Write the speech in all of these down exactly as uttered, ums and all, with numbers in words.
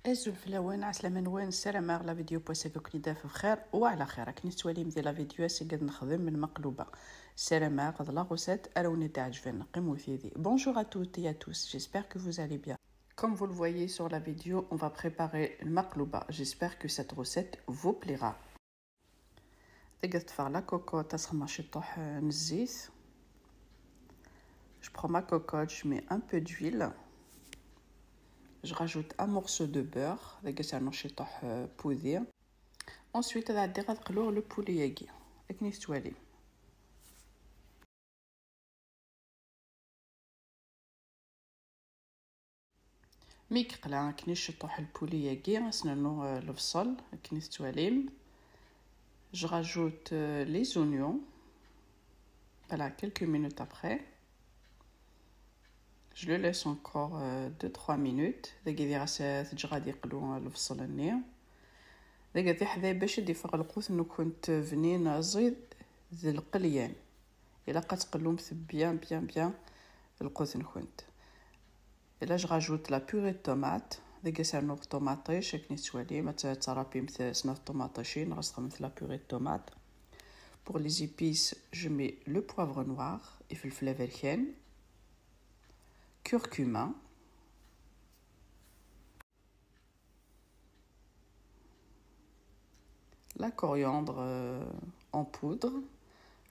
Azul fell-awen, ɛeslama-nwen, ssarameɣ la vidéo n wass-agi ad ken-id-taf bxir u ɛla xir. Akken i tettwalim di la vidéo, ass-agi ad nexdem lmeqluba. Ssarameɣ d la recette ara wen-d-iɛeǧben, qqimet yid-i. Bonjour à toutes et à tous, j'espère que vous allez bien. Comme vous le voyez sur la vidéo, on va préparer lmeqluba. J'espère que cette recette vous plaira. Dagi ad ṭṭfeɣ la cocotte, ad sxemmeɣ ciṭuḥ, euh, n zzit. Je prends ma cocotte, je mets un peu d'huile. Je rajoute un morceau de beurre. Dagi ad s-rnuɣ ciṭuḥ, euh, n wudi. Ensuite, ad ɛeddiɣ ad qluɣ le poulet-agi, akken i tettwalim. Mi yeqla akken i ciṭuḥ le poulet-agi, ad s-nernu, euh, lebṣel, akken i tettwalim. Je rajoute, euh, les oignons. Voilà, quelques minutes après. Je le laisse encore, euh, deux, trois minutes. Dagi diɣ ad t-ǧǧeɣ ad yeqlu, euh, lebṣel-nni. Dagi tiḥday bac ad d-iffeɣ lqut-nkent bnin, ẓid d lqelyan. Ilaq ad tqellumt bien, bien, bien lqut-nkent. Et là, je rajoute la purée de tomate. Dagi ad s-rnuɣ ṭumaṭic, akken i tettwalim, ad t-, ad tṛapimt snat ṭumaṭicin, ɣas txedmemt la purée de tomate. Pour les épices, je mets le poivre noir, ifelfel aberkan, curcuma, la coriandre, euh, en poudre,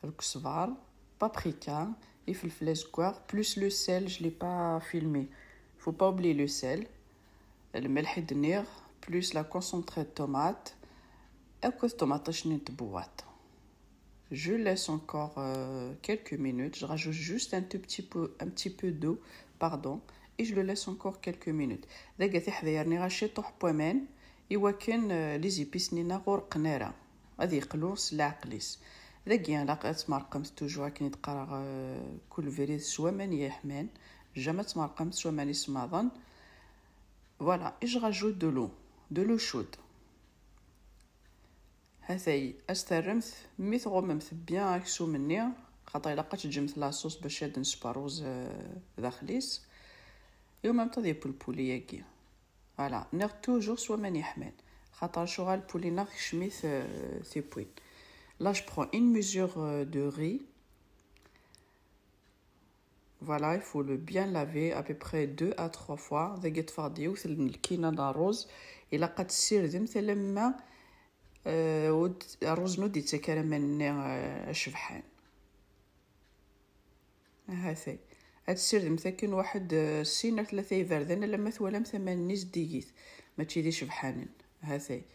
lkesbar, paprika, ifelfel azeggaɣ, plus le sel, je l'ai pas filmé. Faut pas oublier le sel. Lmelḥ i d-nniɣ, plus la concentrée de tomate, akked ṭumaṭic-nni n tbewwaṭ. Je laisse encore, euh, quelques minutes. Je rajoute juste un tout petit peu, un petit peu d'eau, pardon, et je le laisse encore quelques minutes. Dagi tiḥdayin rniɣ-as ciṭuḥ n waman, iwakken, euh, les épices-nni-nneɣ ur qqen ara. Ad yeqlu s leɛqel-is. Dagi ilaq ad tmerqemt toujours, akken i d-qqareɣ, euh, kul brid s waman yeḥman. Jamais ad tmerqemt s waman isemmaḍen. Voilà, et je rajoute de l'eau, de l'eau chaude. Hatay, ad s-terremt mi tɣummemt bien aksum-nni, xaṭer ilaq ad teǧǧemt la sauce bac ad d-nespa rruz, euh, daxel-is. Et en même temps ad yewwi le poulet-agi. Voilà, nniɣ toujours s waman yeḥman. Xaṭer acuɣer le poulet-nneɣ tekcem-it, euh, tiwwin. Là, je prends une mesure, euh, de riz. Voilà, il faut le bien laver à peu près deux à trois fois. Dagi ṭṭfeɣ-d yiwet n lkina n rruz. Ilaq ad tessirdemt alamma, euh, ur d-, rruz-nni ur d-yettak ara aman-nni, euh, acebḥan. Ahatay. Ad tessirdemt akken waḥed, euh, sin ar tlata iberdan alamma twalamt aman-nni zeddigit. Mačči d icebḥanen. Ahatay.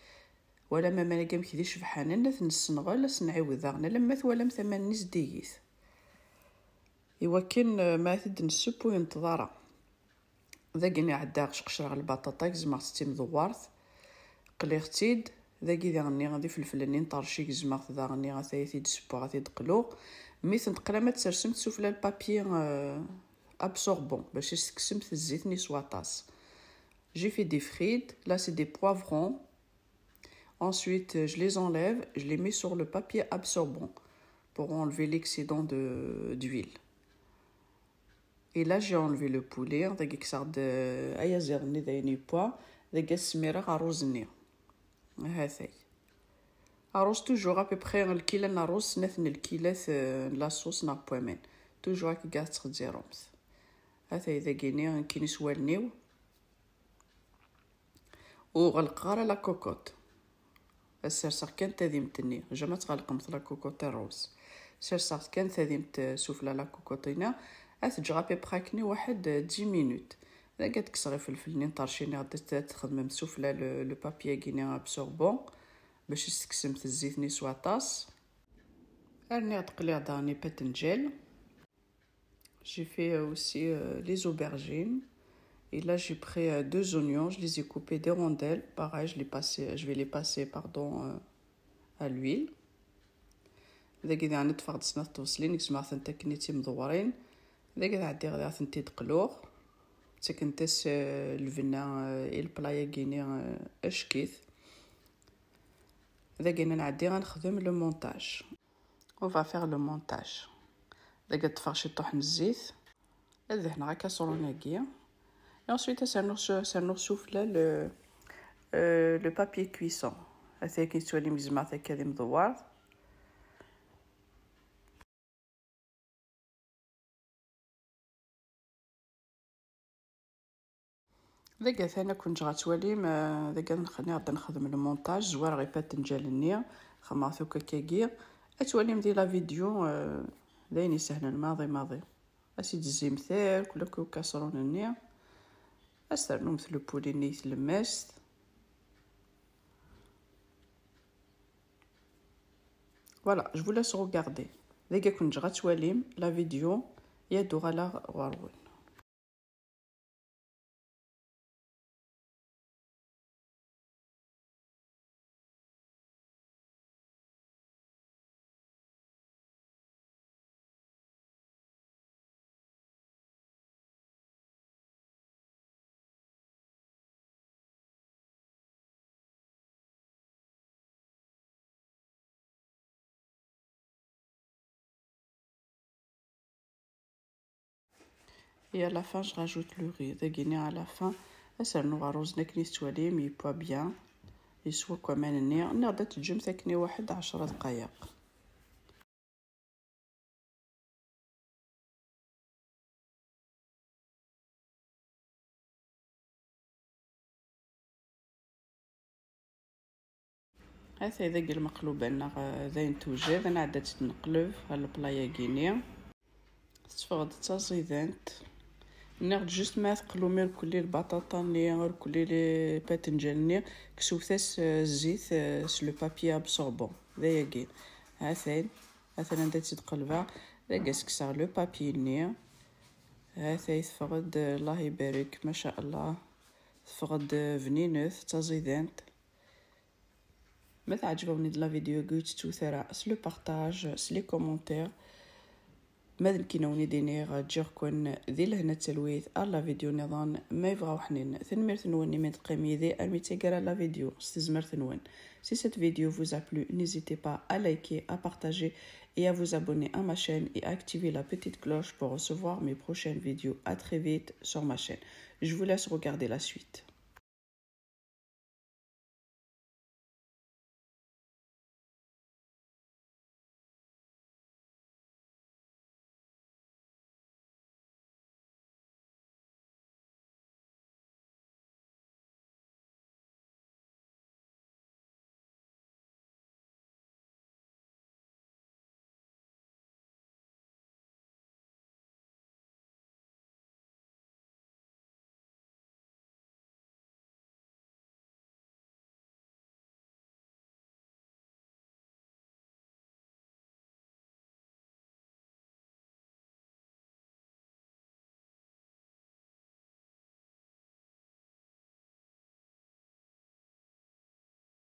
Walam aman-agi amek d icebḥanen, ad ten-nessenɣel, ad sen-nɛiwed daɣen alamma twalamt aman-nni zeddigit. Iwakken, eh, ma ad t-id-nesseww ur yenṭeḍ ara. Dagi-nni ɛeddaɣ, sqecreɣ lbaṭaṭa, gezmeɣ-tt d timdewwert, qliɣ-tt-id. Dagi diɣenni d ifelfel-nni n ṭerci, gezmeɣ-t daɣenni, ataya ad t-id-ssewweɣ, ad t-id-qluɣ. Mi ten-teqlam ad tsersemt sufella le papier, euh, absorbant, bac ad s-tekksemt zzit-nni s waṭas. J'ai fait des frites, là c'est des poivrons. Ensuite, je les enlève, je les mets sur le papier absorbant pour enlever l'excédent de, d'huile. Et là, j'ai enlevé le poulet. Dagi kkseɣ-d, euh, ayaziḍ-nni d ayen yewwa. Dagi ad smireɣ rruz-nni. Hatay. Rruz toujours à peu près lkila n rruz, snat n lkilat, euh, n la sauce neɣ n waman. Toujours akka ad tettxezziremt. Hatay dagi-nni, nekkini s wallen-iw. Ur ɣelqeɣ ara la cocotte. Ad serseɣ kan tadimt-nni. Jamais ad tɣelqemt la cocotte rruz. Serseɣ kan tadimt, eh, sufella la cocotte-ina. Ad t-ǧǧeɣ à peu près akken i waḥed, eh, dix minutes. Dagi ad kkseɣ ifelfel-nni n ṭerci-nni, ad t-, ad txedmemt sufella le, le papier-agi-nni absorbant, bac ad s-tekksemt zzit-nni s waṭas. Rniɣ-d, qliɣ daɣen ipatenǧal. J'ai fait, euh, aussi, euh, les aubergines. Et là, j'ai pris, euh, deux oignons, je les ai coupés des rondelles. Pareil, je les passais, je vais les passer, pardon, euh, à l'huile. Dagi daɣen ṭṭfeɣ-d snat tbeṣlin, gezmeɣ-tent akken i d timdewwrin. Dagi ad ɛeddiɣ daɣ tent-id-qluɣ. Ttakent-as, euh, lbenna, euh, i lepla-agi-nni, euh, acek-it. Dagi ad nɛeddi ad nexdem le montage. On va faire le montage. Dagi ad ṭṭfeɣ ciṭuḥ n zzit, ad dehneɣ akaṣrun-agi. Et ensuite, ad s-rnuɣ su-, ad s-rnuɣ sufella le, Euh, le papier cuisson. Ata akken tettwalim gezmeɣ-t akka d imdewwar. Dagi atan akk neǧ ɣa twalim, eh, dagi ad nexni, ad nexdem lmontaj, zwareɣ ipatenǧal-nni, xedmeɣ-t akk akkagi. Ad twalim di la vidéo, eh, d ayen isehlen maḍi maḍi. Ad s-id-tezzimt akk, akk ukaṣrun-nni. Ad s-ternumt le poulet-nni i tlemmast. Voilà, je vous laisse regarder. Dagi ad ken-ǧǧeɣ ad twalim la vidéo, ad d-uɣaleɣ ɣur-wen. Et à la fin, je rajoute le riz. Dagini à la fin, ad s-rnuɣ rruẓ-nni akken i tettwalim, yewwa bien, yeswa akk aman-nni. Nniɣ-d ad teǧǧemt akken i waḥed ɛecra dqayeq. Atay dagi lmeqluba-nneɣ, eh, d ayen tewjed, ad nɛeddi ad tt-neqleb ɣer lepla-agi-ni. Tetteffeɣ-d d taẓidant. Nniɣ-d just ma teqlum irkelli lbaṭaṭa-nni, irkelli lpatenǧal-nni, ksewt-as, eh, zzit, eh, s le papier absorbant. D ayagi. Atan, atan anda tt-id-qelbeɣ. Dagi ad s-kkseɣ le papier-nni. Atay teffeɣ-d, Allah ibarek, maca Allah. Teffeɣ-d bninet, d taẓidant. Ma teɛǧeb-awen-id la vidéo-agi, ur tettut ara s le partage, s les commentaires. Ma d nekkini ad wen-id-iniɣ, ǧǧiɣ-ken di lehna d talwit ar la vidéo nniḍen ma yebɣa uḥnin. Tanemmirt-nwen imi d-teqqim yid-i armi d taggara n la vidéo s tezmert-nwen. Si cette vidéo vous a plu, n'hésitez pas à liker, à partager et à vous abonner à ma chaîne et à activer la petite cloche pour recevoir mes prochaines vidéos. À très vite sur ma chaîne. Je vous laisse regarder la suite.